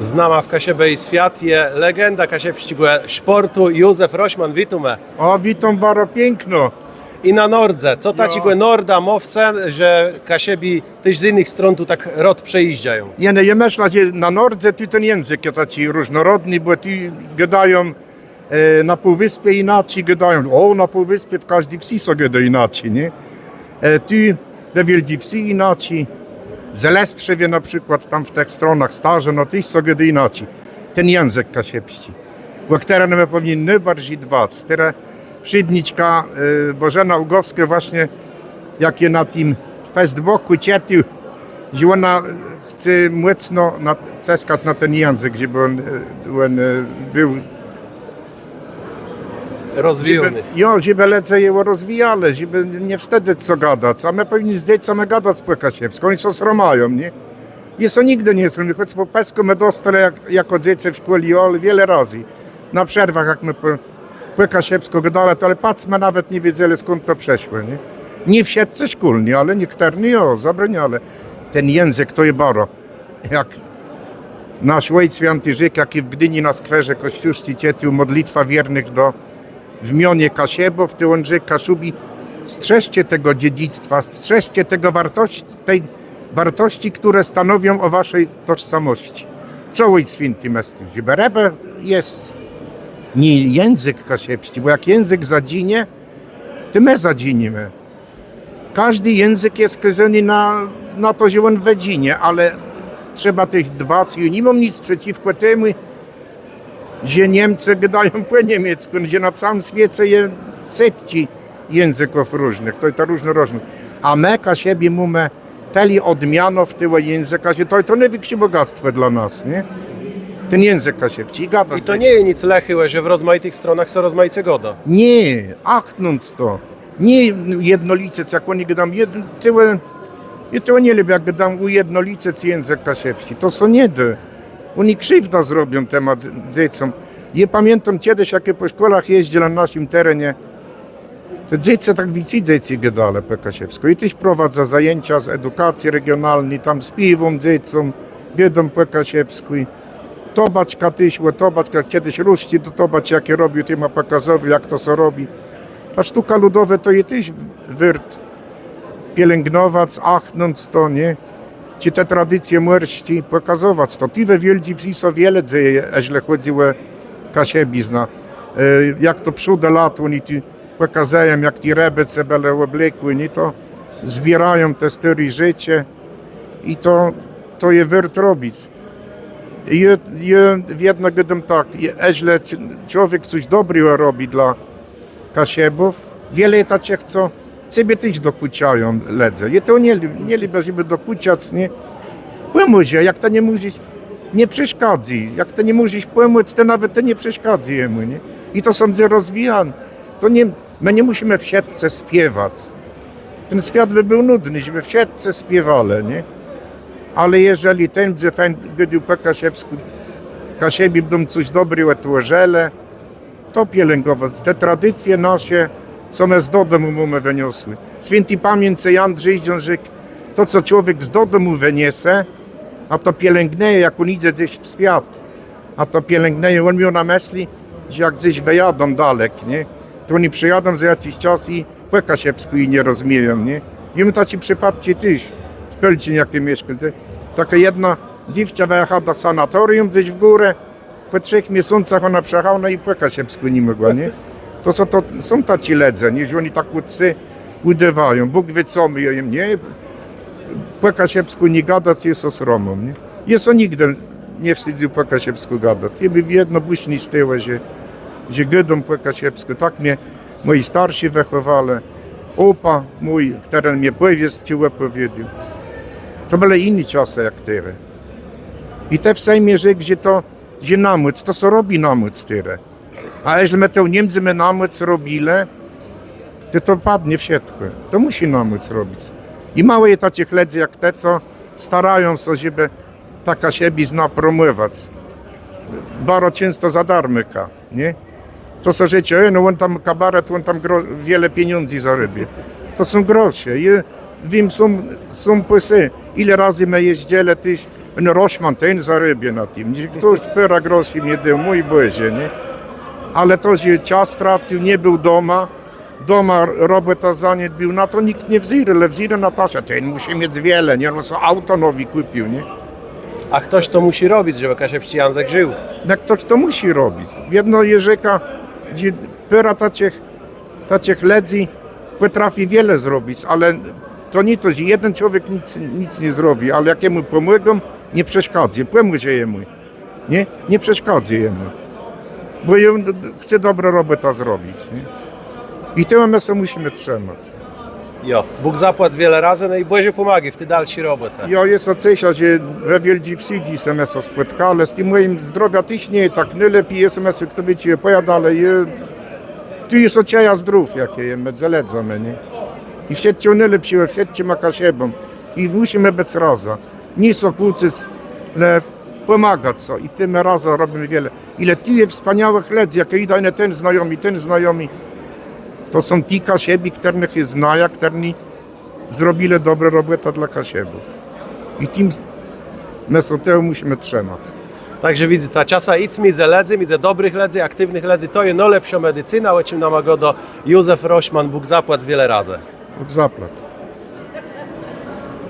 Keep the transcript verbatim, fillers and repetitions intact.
Z nama w Kaszëbë Swiat je legenda kaszëbsczégò szpòrtu Józef Roszman. Witómë. Ò, witóm baro piãkno. I na nordze, co taczégò norda mô w se, że Kaszëbi téż z jinëch strón tu tak rôd przëjéżdżają? Jô, no, jô mëszlã, że na nordze tu ten jãzëk je taczi różnorodny, bò tu gôdają e, na półwëspie jinaczi gôdają. Ò, na półwëspie w kòżdi wsë sã gôdô jinaczi, nié? E, tu we Wiôldżi Wsë jinaczi. W Zelastrzewie na przikłôd, tam w tëch stronach Starzëna, no téż sã gôdô jinaczi. Ten jãzëk kaszëbsczi, ò chtëren më pòwinni nôbarżi dbac. Terô przédniczka, e, Bòżena Ùgòwskô, własnie jak jô na tim Facebookù czëtôł, że òna chce mòcno na, cëskac na ten jãzëk, żebë òn, e, òn, e, béł rozwijóny. Żebë, jo, żebë lëdze jegò rozwijalë, żebë nie wstëdzëc sã gadac. A më pòwinni z dzecama gadac pò kaszëbskù, òni sã sromają, nié? Jô sã nigdë nie sromiã, chòc pò pëskù më dostelë jak, jakò dzecë w szkòle, jo, ale wiele razy. Na przerwach, jak më pò pò kaszëbskù gôdelë, to ale pac, më nawet nie wiedzelë, skąd to przëszło, nié? Nié wszëtcë szkólny, ale niechtërny, jo, zabranialë. Ten jãzëk to je baro. Jak nasz Òjc Swiãti rzekł, jak jô w Gdini na skwerze Kòscélsczi czëtôł Modlitwa Wiernëch do, w mionie Kaszëbów, to òn rzekł: Kaszubi, strzeżcie tego dziedzictwa, strzeżcie tego wartości, tej wartości, które stanowią o waszej tożsamości. Co Òjc Swiãti mësli? Żebë rëbë jesc, nié jãzëk kaszëbsczi, bò jak jãzëk zadżinie, to më zadżiniemë. Kòżdi jãzëk je skôzóny na, na to, że òn wëdżinie, ale trzeba téż dbac. I ni móm nic przecëwkò temù, że Niemcë gôdają pò niemieckù, że na całim swiece je setczi jãzëków różnëch, to je ta różnorodnosc. A më, Kaszëbi, mómë tëli òdmianów tegò jãzëka, że to, to nôwikszé bògactwò dlô nas, nié? Ten jãzëk kaszëbsczi, gôdô sã. I to nie je nic lëchégò, że w rozmajitëch stronach sã rozmajice gôdô. Nié, achtnąc to. Nié jednolëcëc, jak òni gôdają, jed-, tegò, jô tegò nie lubiã, jak gôdają, ùjednolëcëc jãzëk kaszëbsczi. To sã nie dô. Òni krziwdã zrobią tim dz-, dzecóm. Jô pamiãtóm czedës, jak jô pò szkòłach jezdzył na naszim terenie, te dzecë tak wicy dzecë gôdelë pò kaszëbskù. I téż prowadzã zajãca z edukacji regionalnej, tam spiéwóm dzecóm, gôdóm pò kaszëbskù. Tobaczka téż, ò, tobaczka, czedës różdżi do tobaczi, jaczé robił, tej jô pòkazywôł, jak to sã robi. Ta sztëka lëdowô to je téż wôrt pielãgnowac, achtnąc to, nié? Czë te tradicje mòrsczé pòkazëwac, to tu we Wiôldżi Wsë sã wiele dzeje, jeżlë chòdzy ò kaszëbiznã. E, jak to przódë lat, òni tu pòkazëją, jak ti rëbôcë bëlë òblekłi, nié, to zbiérają te stôré rzeczë i to, to je wôrt robic. I jô, jô wiedno gôdóm tak, je-, jeżlë cz-, człowiek cos dobrégò robi dlô Kaszëbów, wiele je taczich, co sebie téż dokùczają lëdze. Jô to nie lu-, nie lubiã, żebë dokùczac, nié? Pòmòże, jak të nie mòżesz, nie przeszkadzôj. Jak të nie mòżesz pòmòc, to nawet të nie przeszkadzôj jemù, nié? I to sã mdze rozwijac. To nie, më nie mùszimë wszëtcë spiewac. Ten swiat bë béł nudny, żebë wszëtcë spiéwelë, nié? Ale jeżlë ten mdze fejn gôdôł pò kaszëbskù, Kaszëbi bãdą cos dobrégò twòrzëlë, to pielãgòwac. Te tradicje nasze, co më z dodomù mómë wëniosłé. Swiãti pamiãcë Jan Drzéżdżón rzekł: To, co człowiek z dodomù wëniese, a to pielãgnëje, jak òn jidze gdzes w swiat. A to pielãgnëje, òn miôł na mëslë, że jak gdzes wëjadã dalek, nié? To òni przëjadą za jaczis czas i pò kaszëbskù i nie rozmieją, nié? Jô miôł taczé przëpôdczi téż w Pôłczi, jak jô mieszkôł. Takô jedna dzéwczã wëjacha do sanatorium gdzes w górë, pò trzech miesącach òna przëjacha, no i pò kaszëbskù ni mògła, nié? To są, to są taczi lëdze, nié? Że òni tak ùd se ùdôwają. Bóg wié, co më jem, nié? Pò kaszëbskù nie gadac, jô sã sromóm, nié? Jô sã nigdë nie wstidzył pò kaszëbskù gadac. Jô béł wiedno bùszny z tegò, że, że gôdóm pò kaszëbskù. Tak mie mòji starszi wëchòwelë. Òpa mój, chtëren mie pòwiescë òpòwiôdôł. To bëłë jiné czasë jak terô. I të w Sejmie rzekł, że to, że na mòc, to sã robi na mòc terô. A jeżlë më to nie mdzemë na mòc robilë, to, to padnie wszëtkò. To mùszi na mòc robic. I mało je taczich lëdzy jak të, co starają sã, żebë tã kaszëbiznã promòwac. Baro czãsto za darmôka, nié? To sã rzecze, e, no òn tam kabaret, òn tam gro-, wiele pieniãdzy zarôbiô. To są grosze. I wiém, są, są pòsë. Ile razy më jeżdżëlë téż Ten Roszman, ten zarôbiô na tim, nié? Chtos pôrã groszi mie dôł, mój Bòże, nié? Ale to, że czas stracył, nie béł doma, doma robòtã zaniedbił, na to nicht nie wzérô, le wzérô na to, że ten mùszi miec wiele, nié? No, so auto nowé kùpił, nié? A chtos to mùszi robic, żebë kaszëbsczi jãzëk żił. No, chtos to mùszi robic. Wiedno je rzeka, że pôrã taczich, taczich lëdzy pòtrafi wiele zrobic, ale to nié to, że jeden człowiek nic, nic nie zrobi, ale jak jemù pòmògą, nie przeszkadzô, pòmòżã jemù. Nié? Nie przeszkadzô jemù. Bò jô chcã dobrą robòtã zrobic, nié? I tegò më sã mùszimë trzëmac. Jo, Bóg zapłac wiele razy, no i Bòże pòmagôj w ti dalszi robòce. Jo, jô sã ceszã, że we Wiôldżi Wsë sã më sã spòtkelë. Z tim mòjim zdrowiem téż nie je tak nôlepi, jô sã, chto wié, czë jô pòjadã, ale jô, tu jô sã czëjã zdrów, jak jô jem midzë lëdzama, nié? I wszëtczégò nôlepszégò wszëtczim Kaszëbóm. I mùszimë bëc razã. Nié sã kłócëc, le pòmagac so i tim razã robimë wiele. Ile tu je wspaniałëch lëdzy, jak jô jidã, ten znajomi, ten znajomi. To są ti Kaszëbi, chtërnëch jô znajã, chtërny zrobilë dobrą robòtã dlô Kaszëbów. I tim më sã tegò mùszimë trzëmac. Tak że widzyta, czasã jic midzë lëdzy, midzë dobrëch lëdzy, aktiwnëch lëdzy, to je nôlepszô medicyna, ò czim nama gôdô Józef Roszman, Bóg zapłac wiele razy. Bóg zapłac.